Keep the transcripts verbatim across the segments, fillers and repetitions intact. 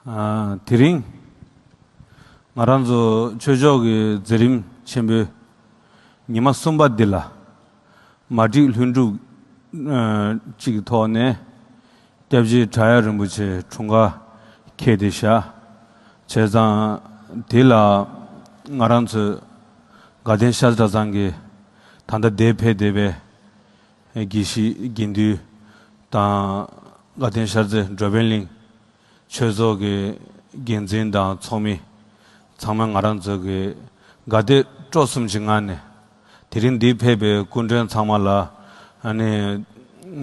ཨ། དེ་རིང་ང་རང་ཚོ་ཆོས་ཕྱོགས་ཀྱི་མཛད་རིམ་ཆེན་པོའི་ཉི་མ་གསུམ་པ་འདི་ལ། མ་བསྒྲིགས་ལྷུན་གྲུབ། ཨ། གཅིག་གི་ཐོག་ནས་སྐྱབས་རྗེ་བྲག་གཡབ་རིན་པོ་ཆེ་འཁྲུངས་སྐར་འཁེལ་ཏེ་བཞག་བྱས་ཙང་དེ་ལ་ང་རང་ཚོས་དགའ་ལྡན་ཤར་གྲྭ་ཚང་གི་ད་ལྟ་འདིར་ཕེབས་བསྡད་པའི་དགེ་བཤེས་དགེ་འདུན་དང་དགའ་ལྡན་ཤར་རྩེ་འགྲོ་ཕན་གླིང་ཆོས་ཚོགས་ཀྱི་འགན་འཛིན་དང་ཚོགས་མི་ཚང་མ་ང་རང་ཚོ་གི་དགའ་དད་སྤྲོ་གསུམ་གྱི་ངང་ནས་དེ་རིང་འདིར་ཕེབས་པའི་སྐུ་མགྲོན་ཚང་མ་ལ་ཨ་ནི་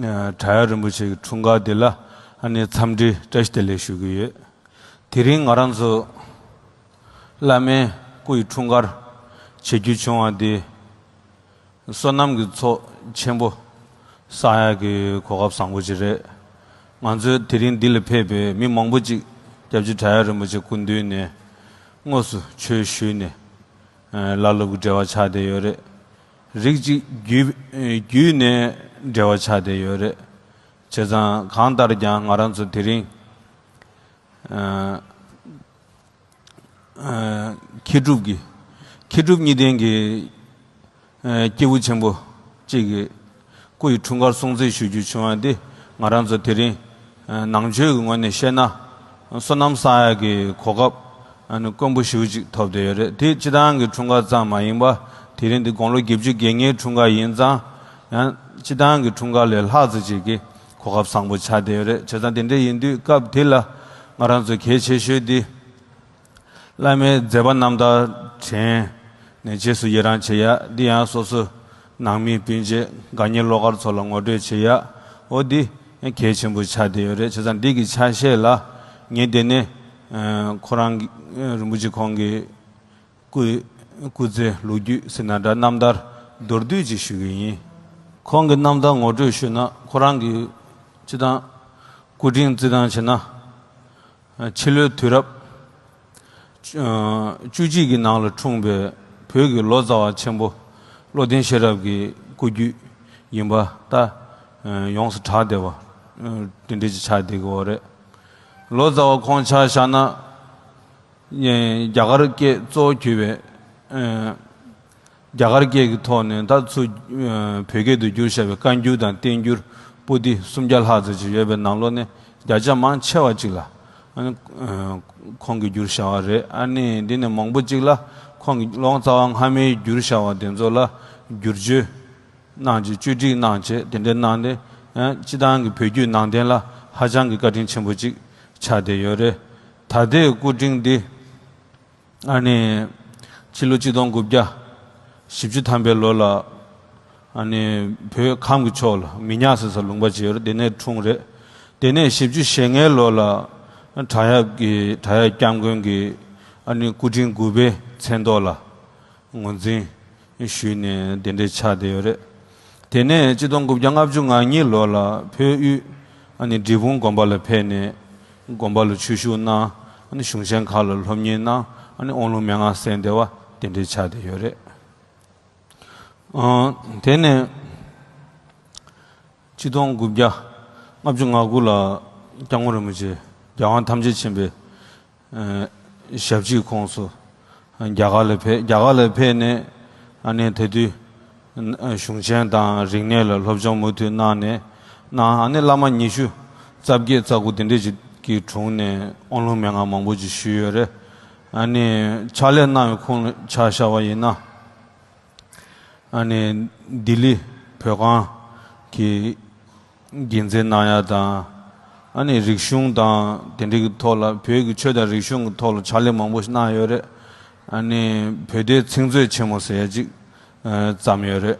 བྲག་གཡབ་རིན་པོ་ཆེ་གི་འཁྲུངས་སྐར་འདི་ལ་ཨ་ནི་འཚམས་འདྲི་བཀྲ་ཤིས་བདེ་ལེགས་ཞུ་གི་ཡོད། དེ་རིང་ང་རང་ཚོ་བླ་མའི་སྐུ་ཡི་འཁྲུངས་སྐར་བྱེད་རྒྱུ་བྱུང་བ་འདི་བསོད་ནམས་ཀྱི་ཚོགས་ཆེན་པོ་བསགས་ཡག་གི་གོ་སྐབས་བཟང་པོ་ཅིག་རེད། ང་ཚོའི་དེ་རིང་འདི་ལ་ཕེབས་པའི་མི་མང་པོ་ཅིག་སྐྱབས་རྗེ་བྲག་གཡབ་རིན་པོ་ཆེ་སྐུ་མདུན་ནས་དངོས་སུ་ཆོས་ཞུས་ནས་བླ་སློབ་ཀྱི་འབྲེལ་བ་ཆགས་བསྡད་ཡོད་རེད། རིགས་གཅིག་བརྒྱུད་བརྒྱུད་ནས་འབྲེལ་བ་ཆགས་བསྡད་ཡོད་རེད། བྱས་ཙང་གང་ལྟར་ཀྱང་ང་རང་ཚོ་དེ་རིང་ཨ། ཨ། མཁས་གྲུབ་ཀྱི། མཁས་གྲུབ་གཉིས་ལྡན་གྱི། ཨ། སྐྱེས་བུ་ཆེན་པོ་གཅིག་གི་སྐུ་ཡི་འཁྲུངས་སྐར་སྲུང་བརྩི་ཞུ་རྒྱུ་བྱུང་བ་འདི་ང་རང་ཚོ་དེ་རིང་། ཨ། ནང་ཆོས་ཀྱི་ངོས་ནས་བཤད་ན་བསོད་ནམས་བསགས་ཡག་གི་གོ་སྐབས་ཨ་ནི་དཀོན་པོ་ཞེ་པོ་ཅིག་ཐོབ་བསྡད་ཡོད་རེད། དེ་སྤྱི་བཏང་གི་འཁྲུངས་སྐར་ཙམ་མ་ཡིན་པ་དེ་རིང་འདི་དགུང་ལོ་བརྒྱད་ཅུ་གྱ་ལྔའི་འཁྲུངས་སྐར་ཡིན་ཙང་ཡང་སྤྱི་བཏང་གི་འཁྲུངས་སྐར་ལས་ལྷག་ཙམ་ཅིག་གི་གོ་སྐབས་བཟང་པོ་ཆགས་བསྡད་ཡོད་རེད། བྱས་ཙང་དེ་འདྲ་ཡིན་དུས་སྐབས་དེ་ལ་ང་རང་ཚོ་གལ་ཆེ་ཤོས་འདི། བླ་མའི་མཛད་པ་རྣམ་ཐར་དྲན་ནས་རྗེས་སུ་ཡི་རང་བྱེད་ཡ་འདི་ཡང་སོ་སོ་ནང་མི་སྤུན་མཆེད་དགའ་ཉེ་བློ་དཀར་ཚོ་ལ་ངོ་སྤྲོད་བྱེད་ཡ་འོ་འདི་གལ་ཆེན་པོ་ཆགས་བསྡད་ཡོད་རེད། བྱས་ཙང་འདི་གི་ཆ་ཤས་ལ་ངས་དེ་ནས་ཁོ་རང་གི་རིན་པོ་ཆེ་ཁོང་གི་སྐུ་སྐུ་ཚེ་ལོ་རྒྱུས་ཟེར་ན་འདྲ་རྣམ་ཐར་མདོར་བསྡུས་ཅིག་ཞུ་གི་ཡིན། ཁོང་གི་རྣམ་ཐར་ངོ་སྤྲོད་ཞུས་ན་ཁོ་རང་གི་སྤྱི་བཏང་སྐུ་ཕྲེང་བརྩི་སྟངས་བྱས་ན། ཕྱི་ལོའི་དུས་རབས་བཅུ་གཅིག་གི་ནང་ལ་འཁྲུངས་པའི་བོད་ཀྱི་ལོ་ཙཱ་བ་ཆེན་པོ་བློ་ལྡན་ཤེས་རབ་ཀྱི་སྐུ་རྒྱུད་ཡིན་པ་ད་ཡོངས་སུ་གྲགས་བསྡད་པ་དེ་འདྲ་ཅིག་ཆགས་བསྡད་ཀྱི་ཡོད་རེད། ལོ་ཙཱ་བ་ཁོང་ཆ་བཞག་ན་རྒྱ་གར་སྐད་གཙོ་བོ་གྱུར་པའི། རྒྱ་གར་སྐད་ཀྱི་ཐོག་ནས་ད་ཚུར་བོད་སྐད་དུ་བསྒྱུར་བཞག་པའི་བཀའ་འགྱུར་དང་བསྟན་འགྱུར་པོ་ཏི་སུམ་བརྒྱ་ལྷག་ཙམ་ཅིག་ཡོད་པའི་ནང་ལོགས་ནས་བརྒྱ་ཆ་མང་ཆེ་བ་ཅིག་ལ་ཨ་ནི་ཁོང་གིས་བསྒྱུར་བཞག་པ་རེད། ཨ་ནི་འདི་ནས་མང་པོ་ཅིག་ལ་ཁོང་གིས་ལོ་ཙཱ་བ་སྔ་མའི་བསྒྱུར་བཞག་པ་དེ་ཚོ་ལ་བསྒྱུར་བཅོས་གནང་བྱས་བཅོས་སྒྲིག་གནང་བྱས་དེ་འདྲ་གནང་སྟེ་སྤྱི་བཏང་གི་བོད་བརྒྱུད་ནང་བསྟན་ལ་ཧ་ཅང་གི་བཀའ་དྲིན་ཆེན་པོ་ཅིག་ཆགས་བསྡད་ཡོད་རེད། ད་ལྟའི་སྐུ་ཕྲེང་འདི། ཨ་ནི། ཕྱི་ལོ་ཆིག་སྟོང་དགུ་བརྒྱ། བཞི་བཅུ་ཐམ་པའི་ལོ་ལ། ཨ་ནི། བོད་ཁམས་ཀྱི་ཕྱོགས་ལ་མི་ཉག་ཟེར་ས་ལུང་པ་ཅིག་ཡོད་རེད། དེ་ནས་འཁྲུངས་རེད། དེ་ནས་བཞི་བཅུ་ཞེ་ལྔའི་ལོ་ལ། བྲག་གཡབ་ཀྱི་བྲག་གཡབ་སྐྱབས་མགོན་གྱི། ཨ་ནི་སྐུ་ཕྲེང་དགུ་པའི་མཚན་ཐོག་ལ། ངོས་འཛིན་ཞུས་ནས་དེ་འདྲའི་ཆགས་བསྡད་ཡོད་རེད། དེ་ནས་ཆིག་སྟོང་དགུ་བརྒྱ་ལྔ་བཅུ་ང་གཉིས་ལོ་ལ་བོད་དབུས་ཨ་ནི་འབྲས་སྤུངས་དགོན་པ་ལ་ཕེབས་ནས་དགོན་པ་ལ་ཆོས་ཞུགས་གནང་། ཨ་ནི་གཞུང་ཆེན་ཁག་ལ་སློབ་གཉེར་གནང་། ཨ་ནི་དབང་ལུང་མན་ངག་གསན་བསྡད་པ་དེ་འདྲའི་ཆགས་བསྡད་ཡོད་རེད། ཨང་། དེ་ནས་ཆིག་སྟོང་དགུ་བརྒྱ་ལྔ་བཅུ་ང་དགུ་ལ་སྐྱབས་མགོན་རིན་པོ་ཆེ་རྒྱལ་དབང་ཐམས་ཅད་མཁྱེན་པའི་ཨ་ཞབས་ཕྱིའི་ཁོངས་སུ་རྒྱ་གར་ལ་ཕེབས། རྒྱ་གར་ལ་ཕེབས་ནས་ཨ་ནི་དེ་དུས་གཞུང་ཆེན་དང་རིག་གནས་ལ་སློབ་སྦྱོང་མུ་མཐུད་གནང་ནས་གནང་། ཨ་ནི་བླ་མ་ཉི་ཤུ་རྩ་བརྒྱད་རྩ་དགུ་དེ་འདྲས་ཅིག་གི་དྲུང་ནས་དབང་ལུང་མན་ངག་མང་པོ་ཅིག་ཞུས་ཡོད་རེད། ཨ་ནི་ཕྱག་ལས་གནང་བའི་ཁོངས་ལ་ཆ་བཞག་པ་ཡིན་ན། ཨ་ནི་ལྡི་ལི་བོད་ཁང་གི་འགན་འཛིན་གནང་ཡ་དང་། ཨ་ནི་རིག་གཞུང་དང་དེ་འདྲ་གི་ཐོག་ལ་བོད་ཀྱི་ཆོས་དང་རིག་གཞུང་གི་ཐོག་ལ་ཕྱག་ལས་མང་པོ་ཞིག་གནང་ཡོད་རེད། ཨ་ནི་བོད་སྡེའི་ཚིག་མཛོད་ཆེན་མོ་ཟེར་ཡ་ཅིག་ཨ་བརྩམས་ཡོད་རེད།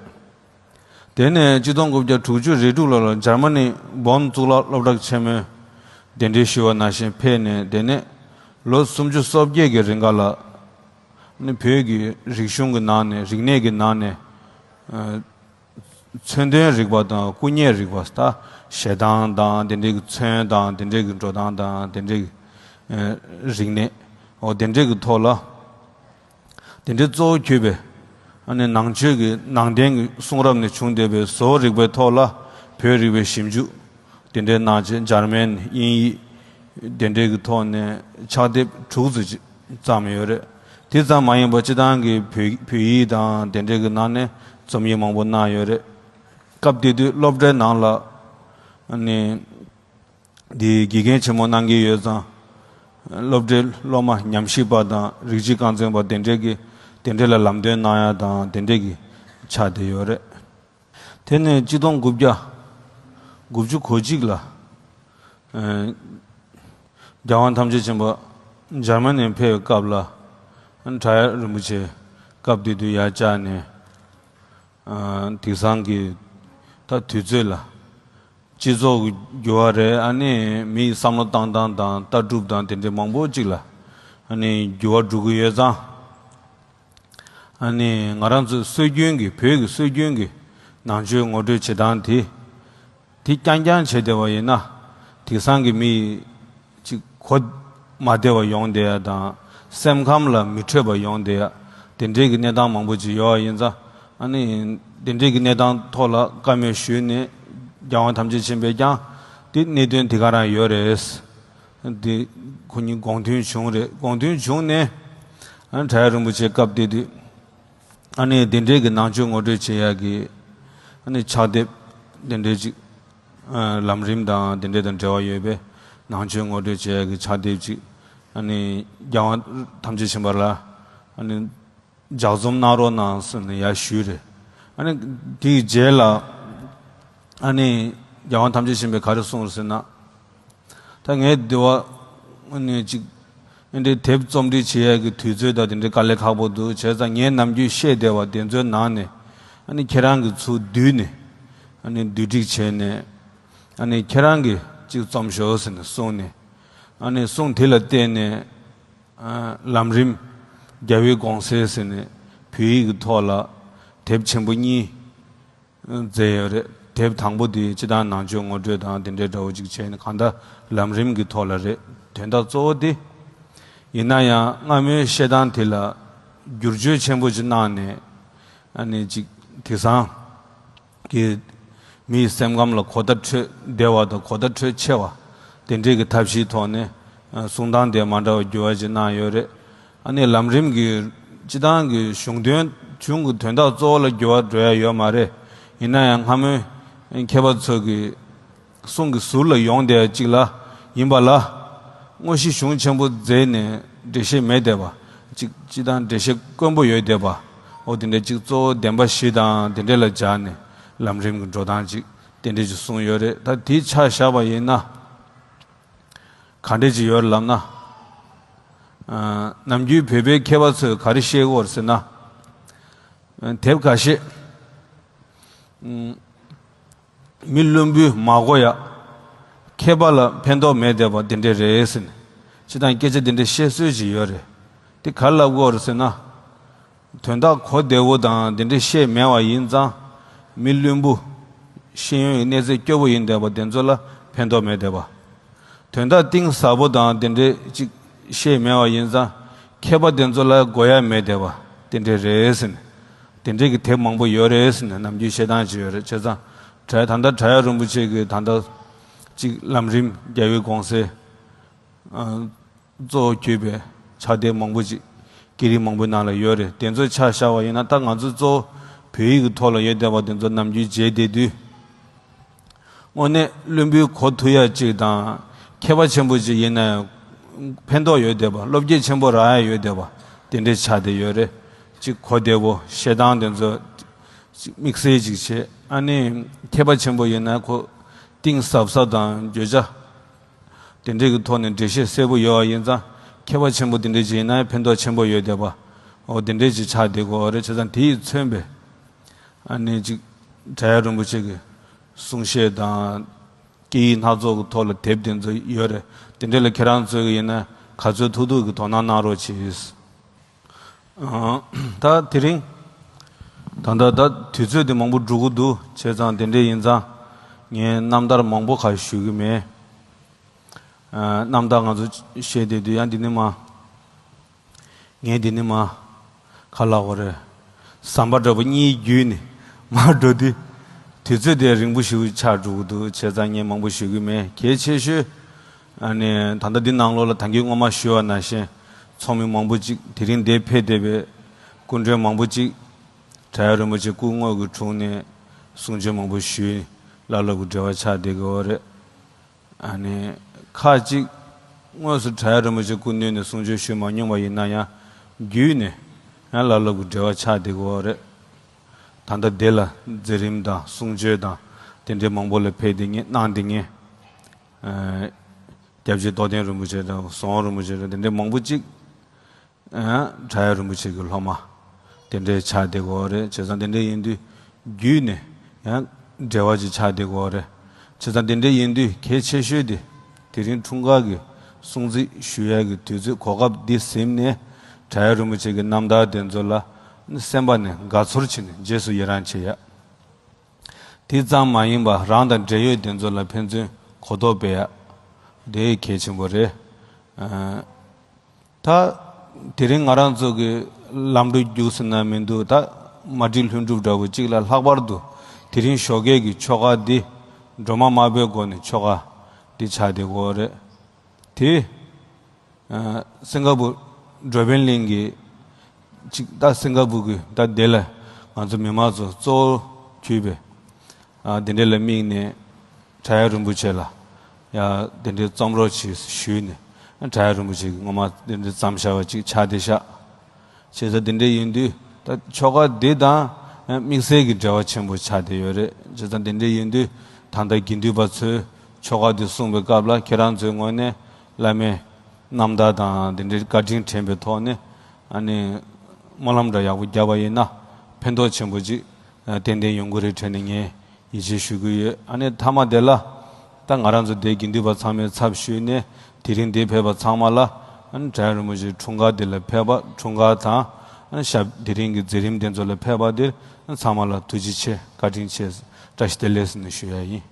དེ་ནས་ཆིག་སྟོང་དགུ་བརྒྱ་དྲུག་ཅུ་རེ་དྲུག་ལོ་ལ་འཇར་མ་ནི་བོན་གཙུག་ལག་སློབ་གྲྭ་ཆེན་མོའི་གདན་འདྲེན་ཞུས་པ་ནང་བཞིན་ཕེབས་ནས་དེ་ནས་ལོ་སུམ་ཅུ་སོ་བརྒྱད་ཀྱི་རིང་ག་ལ། ནི་བོད་ཀྱི་རིག་གཞུང་གི་ནང་ནས་རིག་གནས་ཀྱི་ནང་ནས་ཨ་མཚོན་དོན་རིག་པ་དང་སྐུ་བརྙན་རིག་པ་ད་ཞལ་ཐང་དང་དེ་འདྲའི་གི་ཚོན་དང་དེ་འདྲའི་གི་འགྲོ་སྟངས་དང་དེ་འདྲའི་གི་ཨ་རིག་གནས་འོ་དེ་འདྲའི་གི་ཐོག་ལ་དེ་འདྲའི་གཙོ་བོ་གྱུར་པའི་ཨ་ནི་ནང་ཆོས་ཀྱི་ནང་བསྟན་གྱི་གསུང་རབ་ནས་བྱུང་བསྡད་པའི་བཟོ་རིག་པའི་ཐོག་ལ་བོད་རིག་པའི་ཞིབ་འཇུག་དེ་འདྲའི་གནང་བྱས་འཇར་མན་དབྱིན་ཡིག་ དེ་འདྲའི་གི་ཐོག་ནས་ཕྱག་དེབ་དྲུག་ཙམ་ཅིག་བརྩམས་ཡོད་རེད། དེ་ཙམ་མ་ཡིན་པར་སྤྱིར་བཏང་གི་བོད་བོད་ཡིག་དང་དེ་འདྲའི་གི་ནང་ནས་རྩོམ་ཡིག་མང་པོ་གནང་ཡོད་རེད། སྐབས་དེ་དུས་སློབ་གྲྭའི་ནང་ལ་ཨ་ནི་འདི་དགེ་རྒན་ཆེན་མོ་གནང་གི་ཡོད་ཙང་། སློབ་གྲྭའི་སློབ་མ་ཉམས་ཞིབ་པ་དང་རིགས་གཅིག་རྐང་འཛིན་པ་དེ་འདྲའི་གི་དེ་འདྲའི་ལ་ལམ་སྟོན་གནང་ཡ་དང་དེ་འདྲའི་གི་ཆགས་བསྡད་ཡོད་རེད། དེ་ནས་གཅིག་སྟོང་དགུ་བརྒྱ་དགུ་བཅུ་གོ་གཅིག་ལ། ཨ་རྒྱལ་དབང་ཐམས་ཅད་མཁྱེན་པ་འཇར་མ་ནི་ཕེབས་པའི་སྐབས་ལ། ཨ་བྲག་གཡབ་རིན་པོ་ཆེ་སྐབས་དེ་དུས་ཡར་བཅར་ནས། ཨ་དེང་སང་གི་ད་དུས་ཚོད་ལ་སྤྱི་ཚོགས་ཀྱི་འགྱུར་བ་རེད། ཨ་ནི་མི་ཡི་བསམ་བློ་བཏང་སྟངས་དང་ལྟ་གྲུབ་དང་དེ་འདྲའི་མང་པོ་ཅིག་ལ་ཨ་ནི་འགྱུར་བ་འགྲོ་གི་ཡོད་ཙང་། ཨ་ནི་ང་རང་ཚོའི་སྲོལ་རྒྱུན་གྱི་བོད་ཀྱི་སྲོལ་རྒྱུན་གྱི་ནང་ཆོས་ངོ་སྤྲོད་བྱེད་སྟངས་དེ། དེ་རྐྱང་རྐྱང་བྱས་བསྡད་པ་ཡིན་ན། དེང་སང་གི་མི་ཡི་ཅིག་གོ་མ་བདེ་བ་ཡོང་བསྡད་ཡ་དང་། སེམས་ཁམས་ལ་མི་འཕྲོད་པ་ཡོང་བསྡད་ཡ། དེ་འདྲའི་གི་གནས་སྟངས་མང་པོ་ཅིག་ཡོད་པ་ཡིན་ཙང་། ཨ་ནི་དེ་འདྲའི་གི་གནས་སྟངས་ཐོག་ལ་བཀའ་མོལ་ཞུས་ནས་རྒྱལ་དབང་ཐམས་ཅད་མཁྱེན་པས་ཀྱང་དེ་གནད་དོན་དེ་ག་རང་ཡོད་རེད། དེ་ཁོ་གཉིས་དགོངས་མཐུན་བྱུང་རེད། དགོངས་མཐུན་བྱུང་ནས་ཨ་ནི་བྲག་གཡབ་རིན་པོ་ཆེ་སྐབས་དེ་དུས། ཨ་ནི་དེ་འདྲའི་གི་ནང་ཆོས་ངོ་སྤྲོད་བྱེད་ཡག་གི་ཨ་ནི་ཕྱག་དེབ་དེ་འདྲའི་ཅིག་ཨ་ལམ་རིམ་དང་དེ་འདྲའི་དང་འབྲེལ་བ་ཡོད་པའི་ནང་ཆོས་ངོ་སྤྲོད་བྱེད་ཡག་གི་ཕྱག་དེབ་ཅིག་ཨ་ནི་རྒྱལ་དབང་ཐམས་ཅད་མཁྱེན་པ་ལ་ཨ་ནི་ལྗགས་རྩོམ་གནང་རོགས་གནང་ཟེར་ནས་ཡར་ཞུས་རེད། ཨ་ནི་དེའི་རྗེས་ལ་ཨ་ནི་རྒྱལ་དབང་ཐམས་ཅད་མཁྱེན་པས་ག་རེ་གསུངས་རེད་ཟེར་ན། ད་ངས་འདི་བ་ནས་ཅིག་ཨ་འདྲའི་དེབ་རྩོམ་སྒྲིག་བྱེད་ཡས་ཀྱི་དུས་ཚོད་དང་དེ་འདྲའི་དཀའ་ལས་ཁག་པོ་འདུག་བྱས་ཙང་ངས་ནམ་རྒྱུན་བཤད་བསྡད་པ་དེ་ཚོའི་ནང་ནས་ཨ་ནི་ཁྱེད་རང་གིས་ཚུར་བསྡུས་ནས་ཨ་ནི་བསྡུ་སྒྲིག་བྱས་ནས་ཨ་ནི་ཁྱེད་རང་གིས་ཅིག་རྩོམ་ཤོག་ཟེར་ནས་གསུངས་ནས། ཨ་ནི་གསུང་དེ་ལ་བརྟེན་ནས་ཨ་ལམ་རིམ་རྒྱལ་བའི་དགོངས་གསལ་ཟེར་ནས་བོད་ཡིག་གི་ཐོག་ལ་དེབ་ཆེན་པོ་གཉིས། མཛད་ཡོད་རེད། དེབ་དང་པོ་དེ་སྤྱིར་བཏང་ནང་ཆོས་ངོ་སྤྲོད་དང་དེ་འདྲའི་འདྲ་བོ་ཅིག་བྱས་ནས་གང་ལྟར་ལམ་རིམ་གྱི་ཐོག་ལ་རེད། དོན་དག་གཙོ་བོ་དེ། ཡིན་ན་ཡང་སྔ་མོའི་བཤད་སྟངས་དེ་ལ་བསྒྱུར་བཅོས་ཆེན་པོ་ཅིག་གནང་ནས་ཨ་ནི་ཅིག་དེང་སང་གི་མིའི་སེམས་ཁམས་ལ་གོ་བརྡ་འཕྲོད་བདེ་བ་དང་གོ་བརྡ་འཕྲོད་ཆེ་བ་དེ་འདྲའི་གི་ཐབས་ཤེས་ཐོག་ནས་གསུང་སྟངས་དེ་མ་འདྲ་བ་འགྱུར་བ་ཅིག་གནང་ཡོད་རེད། ཨ་ནི་ལམ་རིམ་གྱི་སྤྱི་བཏང་གི་གཞུང་དོན་གཞུང་གི་དོན་དག་གཙོ་བོ་ལ་འགྱུར་བ་འགྲོ་ཡ་ཡོད་མ་རེད། ཡིན་ན་ཡང་སྔ་མོའི་མཁས་པ་ཚོ་གི་གསུང་གི་ཟུར་ལ་ཡོང་བསྡད་ཡ་གཅིག་ལ་ཡིན་པ་ལ། དངོས་གཞི་གཞུང་ཆེན་པོ་མཛད་ནས་འགྲེལ་བཤད་མེད་བསྡད་པ། གཅིག་སྤྱི་བཏང་འགྲེལ་བཤད་དཀོན་པོ་ཡོད་བསྡད་པ། འོ་དེ་འདྲ་གཅིག་གཙོ་བོ་བདེན་པ་བཞི་དང་དེ་འདྲ་ལ་སྦྱར་ནས་ལམ་རིམ་གྱི་འགྲོ་སྟངས་གཅིག་དེ་འདྲ་ཅིག་གསུངས་ཡོད་རེད། ད་དེའི་ཆ་བཞག་པ་ཡིན་ན། ག་འདྲས་ཅིག་ཡོད་ལབ་ན། ཨ་ནམ་རྒྱུན་བོད་པའི་མཁས་པ་ཚོས་ག་རེ་བཤད་ཀྱི་ཡོད་ཟེར་ན། ཨ་དེབ་ཁ་ཤས། ཨ་མི་བླུན་པོས་མ་གོ་ཡ། མཁས་པ་ལ་ཕན་ཐོགས་མེད་བསྡད་པ་དེ་འདྲས་རེད་ཟེར་ནས། སྤྱིར་བཏང་སྐད་ཆ་དེ་འདྲས་བཤད་སྲོལ་ཅིག་ཡོད་རེད། དེ་ག་རེ་ལབ་ཀྱི་ཡོད་རེད་ཟེར་ན། དོན་དག་གོ་བདེ་བོ་དང་དེ་འདྲས་བཤད་མེད་པ་ཡིན་ཙང་། མི་བླུན་པོ། ཤེས་ཡོན་གྱི་གནས་ཚད་སྐྱོ་བོ་ཡིན་བསྡད་པ་དེ་ཚོ་ལ་ཕན་ཐོགས་མེད་བསྡད་པ། དོན་དག་གཏིང་ཟབ་པོ་དང་དེ་འདྲས་ཅིག་བཤད་མེད་པ་ཡིན་ཙང་། མཁས་པ་དེ་ཚོ་ལ་གོ་ཡ་མེད་བསྡད་པ་དེ་འདྲས་རེད་ཟེར་ནས། དེ་འདྲས་ཀྱི་དེབ་མང་པོ་ཡོད་རེད་ཟེར་ནས་ནམ་རྒྱུན་བཤད་སྟངས་ཅིག་ཡོད་རེད། བྱས་ཙང་བྲག་ད་ལྟ་བྲག་གཡབ་རིན་པོ་ཆེ་གི་ད་ལྟ་ཅིག་ལམ་རིམ་རྒྱལ་བའི་དགོངས་གསལ། ཨ་གཙོ་བོ་གྱུར་པའི་ཕྱག་དེབ་མང་པོ་ཅིག་སྐད་རིགས་མང་པོའི་ནང་ལ་ཡོད་རེད། དེ་ཚོ་ཆ་བཞག་པ་ཡིན་ན། ད་ང་ཚོ་གཙོ་བོ་བོད་ཡིག་གི་ཐོག་ལ་ཡོད་བསྡད་པ་དེ་ཚོ་ནམ་རྒྱུན་མཇལ་བསྡད་དུས། དངོས་གནས་བླུན་པོའི་གོ་ཐུབ་ཡ་ཅིག་དང་། མཁས་པ་ཆེན་པོ་ཅིག་ཡིན་ན་ཡང་ཕན་ཐོགས་ཡོད་བསྡད་པ། བློ་སྐྱེད་ཆེན་པོ་རག་ཡ་ཡོད་བསྡད་པ་དེ་འདྲས་ཆགས་བསྡད་ཡོད་རེད། ཅིག་གོ་བདེ་བོ། བཤད་སྟངས་དེ་ཚོ་ཅིག་དམིགས་བསལ་ཅིག་བྱས། ཨ་ནི་མཁས་པ་ཆེན་པོ་ཡིན་ན་གོ་གཏིང་ཟབ་ས་དང་བརྗོད་བྱ་དེ་འདྲས་ཀྱི་ཐོག་ནས་འགྲེལ་བཤད་གསལ་པོ་ཡོད་པ་ཡིན་ཙང་། མཁས་པ་ཆེན་པོ་དེ་འདྲས་ཅིག་ཡིན་ན་ཕན་ཐོགས་ཆེན་པོ་ཡོད་བསྡད་པ། འོ་དེ་འདྲས་ཅིག་ཆགས་བསྡད་ཀྱི་ཡོད་རེད། བྱས་ཙང་དེ་ཡིས་མཚོན་པའི་ཨ་ནི་ཅིག་བྲག་གཡབ་རིན་པོ་ཆེ་གི་གསུང་བཤད་དང་། སྐད་ཡིག་སྣ་ཚོགས་ཀྱི་ཐོག་ལ་དེབ་དེ་ཚོ་ཡོད་རེད། དེ་འདྲས་ལ་ཁྱེད་རང་ཚོས་ཡིན་ན་ག་ཚོད་ཐུབ་ཐུབ་ཀྱི་དོ་སྣང་གནང་རོགས་གྱིས། ཨ་ད་དེ་རིང་ད་ལྟ་ད་དུས་ཚོད་དེ་མང་པོ་འགྲོ་གི་འདུག་བྱས་ཙང་དེ་འདྲས་ཡིན་ཙང་ངས་རྣམ་ཐར་མང་པོ་ག་ཞུ་གི་མེད། ཨ་རྣམ་ཐར་ང་ཚོ་བཤད་བསྡད་དུས་ཡང་འདི་ནས་མར། ངས་འདི་ནས་མར་ག་ལབ་དགོས་རེད། ཟམ་པ་འདྲ་པོ་གཉིས་བརྒྱུད་ནས་མར་འགྲོ་དུས། དུས་ཚོད་དེ་རིང་པོ་ཞིག་ཆགས་འགྲོ་གི་འདུག་བྱས་ཙང་ངས་མང་པོ་ཞུ་གི་མེད། གལ་ཆེ་ཤོས་ ཨ་ནི་ད་ལྟ་འདི་ནང་ལོགས་ལ་ད་གིན་སྔོན་མ་ཞུས་པ་ནང་བཞིན་ཚོགས་མི་མང་པོ་ཅིག་དེ་རིང་འདིར་ཕེབས་བསྡད་པའི་སྐུ་མགྲོན་མང་པོ་ཅིག་བྲག་གཡབ་རིན་པོ་ཆེ་སྐུ་དངོས་ཀྱི་དྲུང་ནས་གསུང་ཆོས་མང་པོ་ཞུས། བླ་སློབ་ཀྱི་འབྲེལ་བ་ཆགས་བསྡད་ཀྱི་ཡོད་རེད། ཨ་ནི་ཁག་ཅིག་དངོས་སུ་བྲག་གཡབ་རིན་པོ་ཆེ་སྐུ་མདུན་ནས་གསུང་ཆོས་ཞུས་མ་མྱོང་བ་ཡིན་ན་ཡང་བརྒྱུད་ནས་ཡང་བླ་སློབ་ཀྱི་འབྲེལ་བ་ཆགས་བསྡད་ཀྱི་ཡོད་རེད། ད་ལྟ་འདི་ལ་མཛད་རིམ་དང་གསུང་ཆོས་དང་དེ་འདྲའི་མང་པོ་ལ་ཕེབས་བསྡད་མཁན་གནང་བསྡད་མཁན། ཨ། སྐྱབས་རྗེ་རྟོགས་ལྡན་རིན་པོ་ཆེ་དང་ཟམ་གདོང་རིན་པོ་ཆེ་དང་དེ་འདྲའི་མང་པོ་ཅིག་ཨ། བྲག་གཡབ་རིན་པོ་ཆེ་གི་སློབ་མ་དེ་འདྲའི་ཆགས་བསྡད་ཀྱི་ཡོད་རེད། བྱས་ཙང་དེ་འདྲ་ཡིན་དུས་བརྒྱུད་ནས་ཡང་འབྲེལ་བ་ཅིག་ཆགས་བསྡད་ཀྱི་ཡོད་རེད། བྱས་ཙང་དེ་འདྲ་ཡིན་དུས་གལ་ཆེ་ཤོས་དེ་དེ་རིང་འཁྲུངས་སྐར་གྱི་སྲུང་བརྩི་ཞུ་ཡ་གི་དུས་ཚོད་གོ་སྐབས་འདི་ཟིན་ནས་བྲག་གཡབ་རིན་པོ་ཆེ་གི་རྣམ་ཐར་དེ་ཚོ་ལ་སེམས་པ་ནས་དགའ་ཚོར་བྱས་ནས་རྗེས་སུ་ཡི་རང་བྱེད་ཡ། དེ་ཙམ་མ་ཡིན་པར་རང་དང་འབྲེལ་ཡོད་དེ་ཚོ་ལ་ཕན་ཚུན་གོ་རྟོགས་སྤེལ་ཡ་དེ་གལ་ཆེན་པོ་རེད། ཨ། ད་དེ་རིང་ང་རང་ཚོ་གི་ལམ་འགྲོ་རྒྱུགས་ཟེར་ན་མི་འདུག་ད་མ་བསྒྲིགས་ལྷུན་གྲུབ་འདྲ་བོ་གཅིག་ལ་ལྷག་པར་དུ་དེ་རིང་ཞོགས་ཀས་ཀྱི་ཆོ་ག་འདི་སྒྲོལ་མ་དམར་པོའི་སྒོ་ནས་ཆོ་ག་འདི་ཆགས་བསྡད་ཀྱི་ཡོད་རེད། དེ། ཨ། སིང་ག་པུར་འགྲོ་ཕན་གླིང་གི་ཅིག་ད་སིང་ག་པུར་གི་ད་དེ་ལ་ང་ཚོ་མི་མང་ཚོ་གཙོ་བོ་གྱུར་པའི། ཨ། དེ་འདྲ་ལ་དམིགས་ནས་བྲག་གཡབ་རིན་པོ་ཆེ་ལ་ཡ་དེ་འདྲའི་རྩོམ་རོགས་བྱེད་ཞུས་ནས་བྲག་གཡབ་རིན་པོ་ཆེ་གི་སྔོན་མ་དེ་འདྲའི་བརྩམས་བཞག་པ་ཅིག་ཆགས་བསྡད་ཤག་བྱས་ཙང་དེ་འདྲ་ཡིན་དུས་ད་ཆོ་ག་འདི་དང་དམིགས་བསལ་གྱི་འབྲེལ་བ་ཆེན་པོ་ཆགས་བསྡད་ཡོད་རེད། བྱས་ཙང་དེ་འདྲ་ཡིན་དུས་ད་ལྟ་དགེ་འདུན་པ་ཚོས་ཆོ་ག་འདི་གསུངས་པའི་སྐབས་ལ་ཁྱེད་རང་ཚོའི་ངོས་ནས་བླ་མའི་རྣམ་ཐར་དང་དེ་འདྲའི་བཀའ་དྲིན་དྲན་པའི་ཐོག་ནས་ཨ་ནི་སྨོན་ལམ་འདྲ་ཡག་པོ་བརྒྱབ་པ་ཡིན་ན་ཕན་ཐོགས་ཆེན་པོ་ཅིག་ཏན་ཏན་ཡོང་གི་རེད་དྲན་ནས་ངས་ཡིད་ཆེས་ཞུ་གི་ཡོད། ཨ་ནི་མཐའ་མ་དེ་ལ་ད་ང་རང་ཚོ་དེ་དགེ་འདུན་པ་ཚང་མའི་ཚབ་ཞུས་ནས་དེ་རིང་འདིར་ཕེབས་པ་ཚང་མ་ལ་ཨ་ནི་བྲག་གཡབ་རིན་པོ་ཆེའི་འཁྲུངས་སྐར་འདི་ལ་ཕེབས་པ་འཁྲུངས་སྐར་དང་ཨ་ནི་ཞབས་དེ་རིང་གི་མཛད་རིམ་དེ་ཚོ་ལ་ཕེབས་པ་འདིར་ཨ་ནི་ཚང་མ་ལ་ཐུགས་རྗེ་ཆེ་བཀའ་དྲིན་ཆེ་བཀྲ་ཤིས་བདེ་ལེགས་ཟེར་ནས་ཞུ་ཡ་ཡིན།